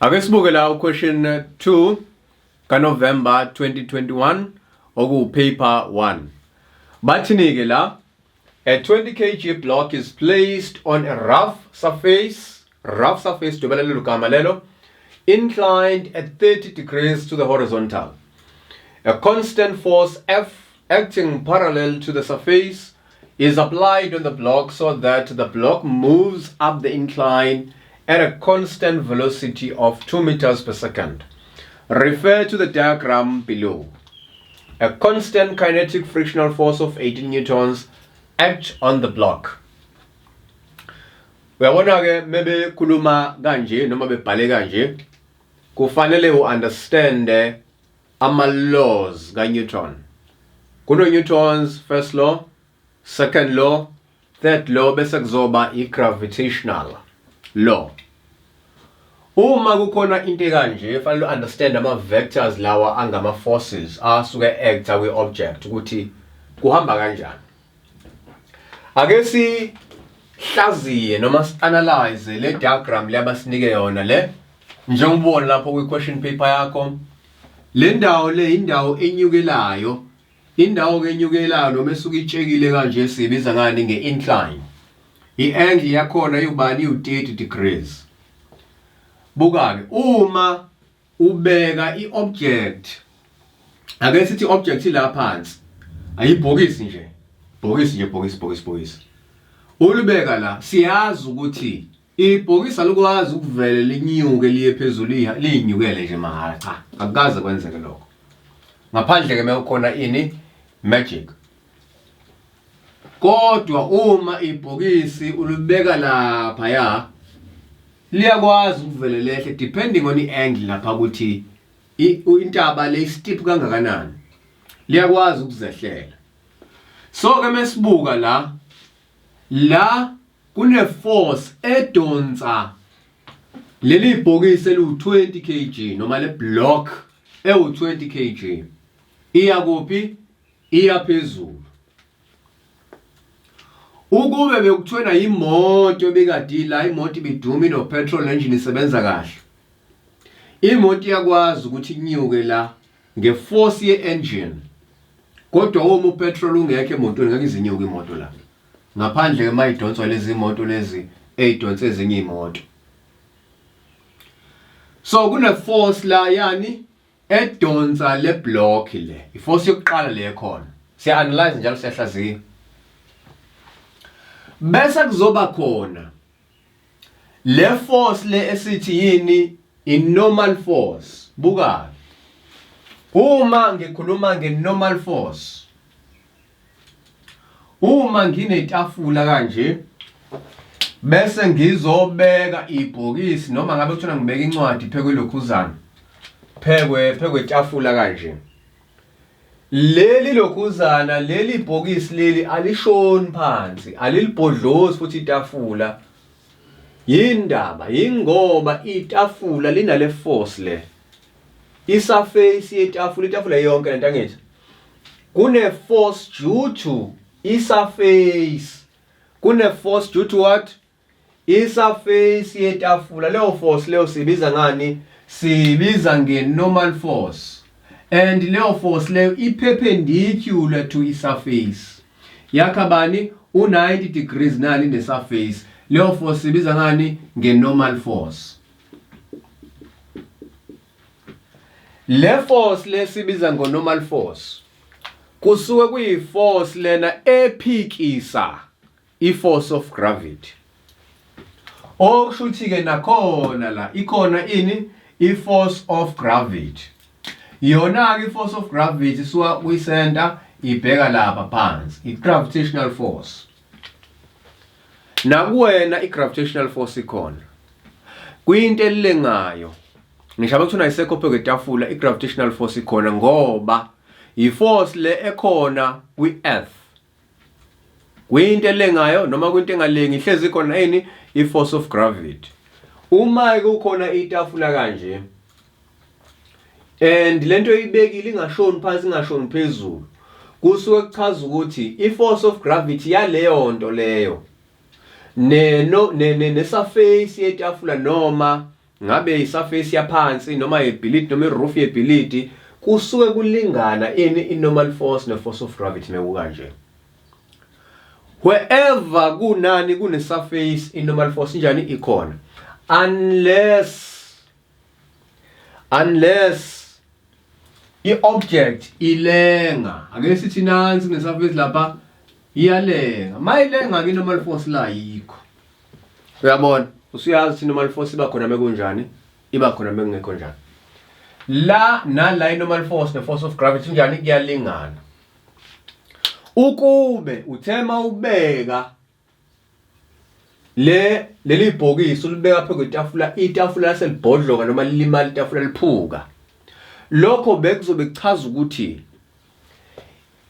Ake sibuke la question 2 kaNovember 2021 okuwu paper 1. Bathini ke la? A 20 kg block is placed on a rough surface, rough surface dwebela lelo gama lelo, inclined at 30 degrees to the horizontal. A constant force F acting parallel to the surface is applied on the block so that the block moves up the incline at a constant velocity of 2 meters per second. Refer to the diagram below. A constant kinetic frictional force of 18 newtons act on the block. Uyabona ke mebekhuluma kanje noma bebhale kanje kufanele u-understand ama-laws kaNewton. Kuno-Newton's first law, second law, third law bese kuzoba i-gravitational law. Uma kukhona into ekanje fanele u-understand ama-vectors lawa angama-forces asuke acta kwi-object ukuthi kuhamba kanjani. Ake sihlaziye noma si-analyze le diagram le abasinike yona le njengobona lapho kwi-question paper yakho. Le ndawo le indawo enyukelayo, indawo ke enyukelayo noma esuke itshekile kanje siyibiza ngani nge-incline. I-angle yakhona iwubani iwu-30 degrees. Buka-ke uma ubeka i-object, ake sithi i-object ila phansi, ayibhokisi nje, bhokisi nje, bhokisi, bhokisi, bhokisi, ulibeka la, siyazi ukuthi ibhokisi alikwazi ukuvele linyuke liye phezulu, liyinyukele nje mahhala, cha, akukaze kwenzeke lokho, ngaphandle ke mekukhona ini magic. Kodwa uma ibhokisi ulibeka lapha ya liyakwazi ukuvele lehle depending on i-angle lapha ukuthi intaba le steep kangakanani, liyakwazi ukuzehlela. So ke mesibuka la, la kune force edonsa leli bhokisi eliwu 20 kg noma le block ewu 20 kg iya kuphi? Iya phezulu. Ukube bekuthiwa imoto ebikade ila, imoto ibiduma ino petrol engine isebenza kahle, imoto iyakwazi ukuthi inyuke la ngeforce ye-engine, kodwa uma upetrol ungekho emotweni ngeke izinyuke imoto la, ngaphandle ke mayidonswa lezi imoto lezi eyidonsa ezinye imoto. So kune force la yani edonsa le block le, iforce yokuqala le khona. Siya analyze njalo, siyahlaziya, bese kuzoba khona le force le esithi yini, i normal force. Buka, uma ngikhuluma nge normal force, uma nginetafula kanje bese ngizobeka ibhokisi noma ngabe kuthiwa ngibeka incwadi phekwe lokhuzana phekwe phekwe tafula kanje, leli lokhuzana leli bhokisi leli alishoni phansi, alilibhodlozi futhi itafula. Yindaba yingoba itafula linale force le, isurface yetafula, itafula yonke lento angithi kune force due to isurface, kune force due to what? Isurface yetafula. Leyo force leyo sibiza ngani? Sibiza nge normal force, and leyo force leyo i-perpendicular to isurface, yakha bani? U90 degrees nani ne surface. Leyo force sibiza ngani? Nge normal force. Le force lesibiza ngo normal force kusuke kuyi force lena ephikisa i force of gravity. Okusho ukuthi ke nakhona la ikhona ini? I force of gravity. Yona ke i force of gravity isuka kwi center ibheka lapha phansi, i gravitational force. Nakuwena i gravitational force ikhona kwinto elilengayo, ngisho abekuthiwa ayisekho phezu kwetafula, i gravitational force ikhona ngoba i force le ekhona kwi earth, kwinto elengayo noma kwinto engalengi ihlezi ikhona yini? I force of gravity. Uma kukhona itafula kanje and lento oyibekile ingashoni phansi, ingashoni phezulu, kusuke kuchaza ukuthi i force of gravity yaleyo nto leyo ne no ne ne surface yetafula noma Ngabe isurface yaphansi noma ibhilidi noma iroof yebhilidi, kusuke kulingana ini i-normal force ne-force of gravity mekukanje. Wherever kunani kune-surface, i-normal force injani? Ikhona, unless i-object ilenga. Ake sithi nansi kune-surface lapha, iyalenga. Mayilenga ke, i-normal force la yikho. Uyabona, usuyazi ukuthi i-normal force iba khona mekunjani, iba khona mekungekho njani. La nala i-normal force ne-force of gravity njani? Kuyalingana. Ukube uthema ubeka le leli bhokisi, ulibeka phezu kwetafula, itafula laselibhodloka noma lilimala itafula, liphuka, lokho bekuzobe kuchaza ukuthi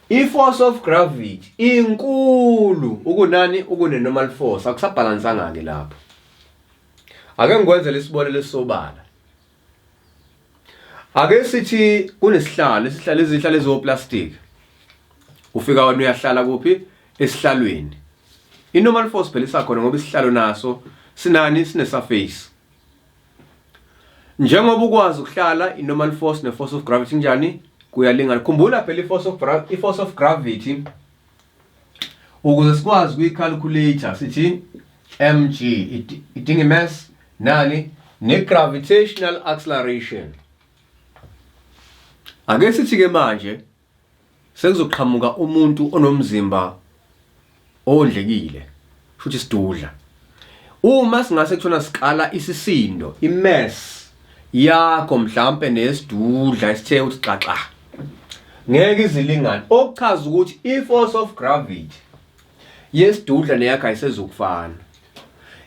i-force of gravity inkulu ukunani? Ukune-normal force. Akusabhalansanga-ke lapho. Ake ngikwenzele isibonelo esisobala. Ake sithi kunesihlalo, isihlalo, izihlalo eziwoplastic. Ufika wena uyahlala kuphi? Esihlalweni. I-normal force phela isakhona ngoba isihlalo naso sinani? Sine-surface. Njengoba ukwazi ukuhlala, i-normal force ne-force of gravity njani? Kuyalingana. Khumbula phela i-force of gravity, ukuze sikwazi ukuyi-calculate, sithi mg, idinga i-mass nani? Ne-gravitational acceleration. Ake sithi ke manje sekuzoqhamuka umuntu onomzimba owondlekile, futhi sidudla. Uma singase kuthona sikala isisindo, imass yakho mhlampe nesidudla esithe uthi xaxa, ngeke izilingane, okuchaza ukuthi i-force of gravity yesidudla neyakho ayisezukufana.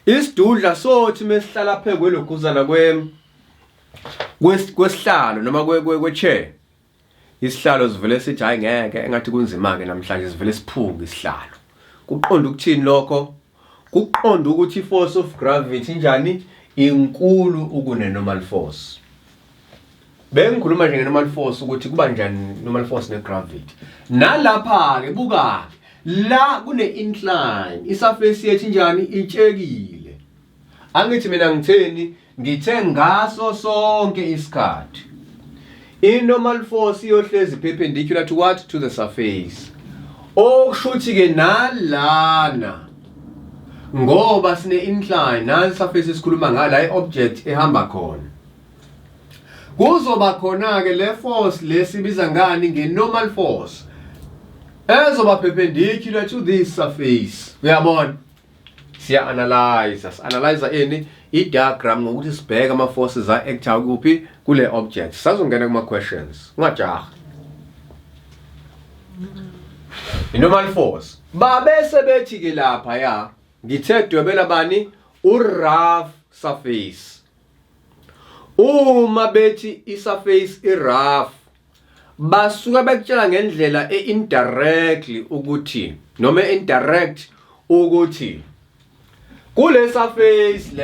Isidudla sothi mesihlala phezu kweloguzana kwesihlalo noma kwe-chair, isihlalo sivele sithi, "Hayi ngeke, engathi kunzima ke namhlanje," sivele siphuke isihlalo. Kuqonda ukuthini lokho? Kuqonda ukuthi i-force of gravity injani? Inkulu ukune normal force. Bengikhuluma nje nge-normal force, ukuthi kuba njani normal force ne-gravity. Nalapha-ke buka-ke la kune-incline, isurface yethu injani? Itshekile. Angithi mina ngitheni? Ngithe ngaso sonke isikhathi i-normal force iyohlezi perpendicular to what? To the surface. Okusho ukuthi-ke nalana, ngoba sine-incline, nani surface esikhuluma ngala, i-object ehamba khona, kuzoba khona-ke le force lesibiza ngani? Nge-normal force ezoba perpendicular to this surface. Uyabona, siya analyze, si-analyze ini? I-diagram, ngokuthi sibheke ama-forces a-acta kuphi kule object. Sazongena kuma-questions, ungajahi. I-normal force, babese bethi-ke lapha ya, ngithe dwebela bani? U-rough surface. Uma bethi i-surface i-rough, basuka bekutshela ngendlela e-indirectly ukuthi, noma indirect, ukuthi kule surface le